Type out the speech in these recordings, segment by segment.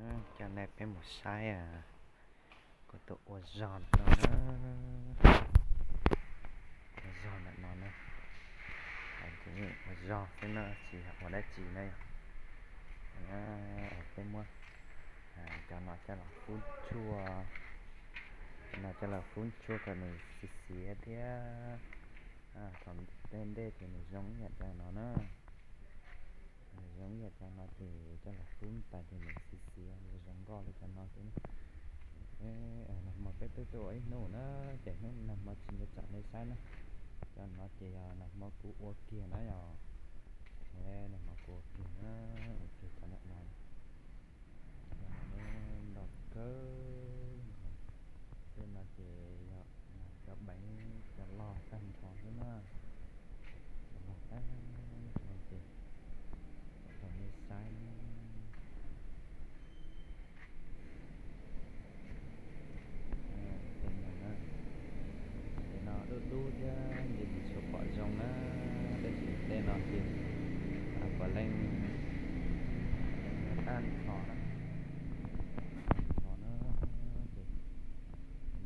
Coj nej peb mus saib kuv tus ua zog no na. Ua zog ntawm no na. Ua zog xwb na, tsis ua dab tsi na yog. Peb muab cov no coj los fub tshuaj, cov no coj los fub tshuaj kom nws xiav xiav thiab. Thaum ntej ntej ces nws zoo ib yam cov no na. Zoo ib yam cov no ces coj los fub tas ces nws xiav xiav zoo nkauj li cov no xwb na. Nag hmo peb twb tuaj ua ib hnub na, ces hnub nag hmo tsis nco tsom nej saib na. Cov no ces yog nag hmo kuv ua kiag na yog. Nag hmo kuv ua kiag na, ua kiag cov no no. Cov no ntau kawg nkaus. Tej no ces yog cov beev cov log tag nrho xwb na. Cov log tag nrho ces rau nej saib. Tej no na, tej no dub dub thiab ntshe tsis tshua pom zoo na, tab sis tej no ces puav leej tag nrho na. Tag nrho na, ces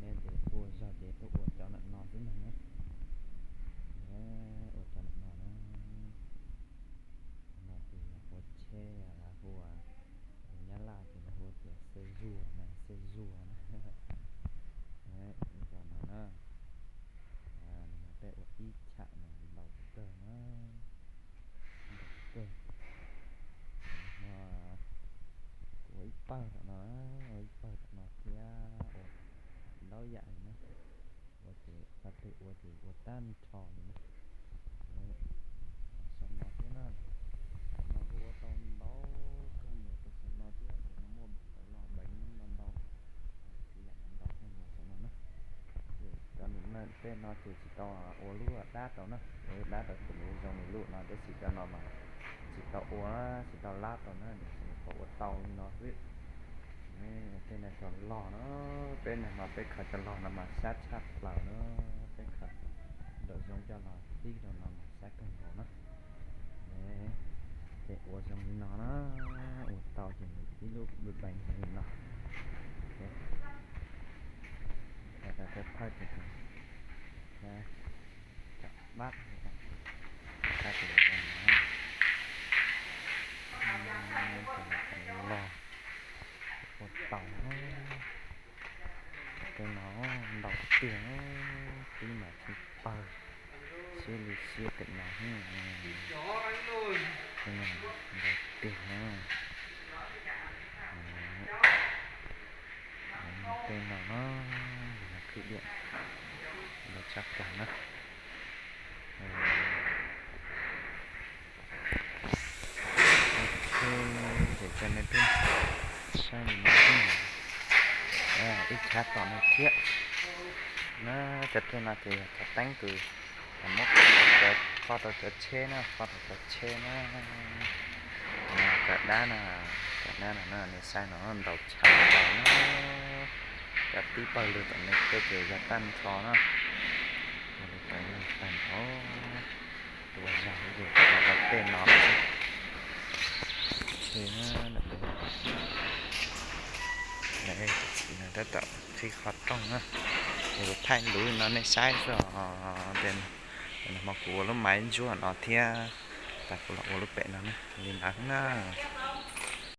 nej ces ua zog ces tuaj ua cov ntawm no xwb ntag na. Ua cov ntawm no na. Cov no ces yog ua tsheb, hu ua Nyab Laj ces lawv hu tias xe rùa na, xe rùa na. Cov no na, nws peb ua ib cham no ntau kawg na, ntau kawg. Kuv ua ib pawg tom no, ua ib pawg tom no thiab ua ntau yam li na. Ua ces qhov twg ua ces ua tag nrho li na. Saum no thiab na, saum no kuj ua tau ntau kawg nkaus rau saum no thiab, saum no muaj cov log beev ntau ntau, tsis yam ntau kawg nkaus saum no na. Ces cov tej no ces tsis tau ua lub dab rau na, ua lub dab rau ces nws zoo li lub no, tab sis cov no mas tsis tau ua, tsis tau lab rau na, nws tsuas ua tau li no xwb. Tej no cov log no, peb nag hmo peb khaws cov log no mas sab tshaj plaws na, peb khaws nraum zoov coj los tib rau no mas sab kawg nkaus na. Ces ua zoo li no na, ua tau ces nws ib lub beev zoo li no. Thawj ces cov pab log ua tau. Tej no ntau tiag, tib mas tsis pawg, siab li siab pem no. Ntau tiag na. Tej no no, thwj diam ntau tshaj plaws na. Ok, ces coj nej peb saib li no, ib chav tom no thiab na. Cov tej no ces yog cov teeb kws muab foj rau cov tsheb na, foj rau cov tsheb na. Cov dab no, cov dab no na, nej saib no ntau tshaj plaws na. Cov tib pawg lug tom no thiab ces yog tag nrho na. Yog li cov yog tag nrho. Tua zog ces ua tej no xwb. Tab tom qhib qhov rooj na, ces kuv thaij lub no nej saib xwb os. Nag hmo kuv ua lub maiv ntsuab no thiab, tas kuv los ua lub pem no na, li ntawd na.